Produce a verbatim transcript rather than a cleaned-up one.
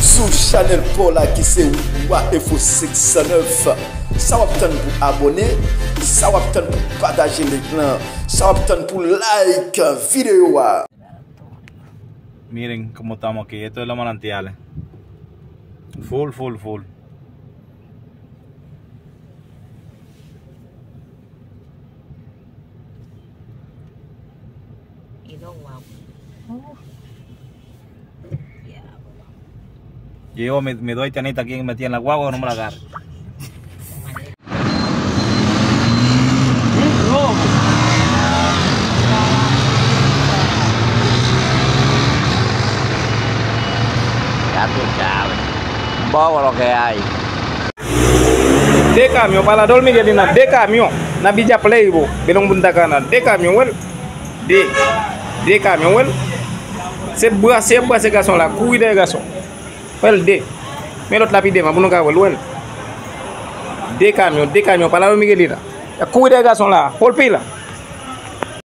Sou chanèl pa w la ki se Wa Enfo senk san nèf. Sa w ap tann pou abòne? Sa w ap tann pou pataje link lan? Sa w ap tann pou like videyo a? Miren cómo estamos aquí. Esto es lo más adelante, Ale. Full, full, full. Y no guapo. Diablo. Yo, me, me doy tenita aquí metida en la guagua, no me la agarre. Ya tú sabes. Un poco lo que hay. De kamyon, pa la Don Miguelina, de kamyon. Nan Bidja Play, bo. Belon Punta Cana, de kamyon, wè l. De. De kamyon, wè l. Se brase, y ap brase gason la, kouri dèyè gason. Wè l, de. Men lòt la pi devan, pou nou ka wè l, wè l. De kamyon, de kamyon, pa la Don Miguelina. Y ap kouri dèyè gason la, pòl peyi la.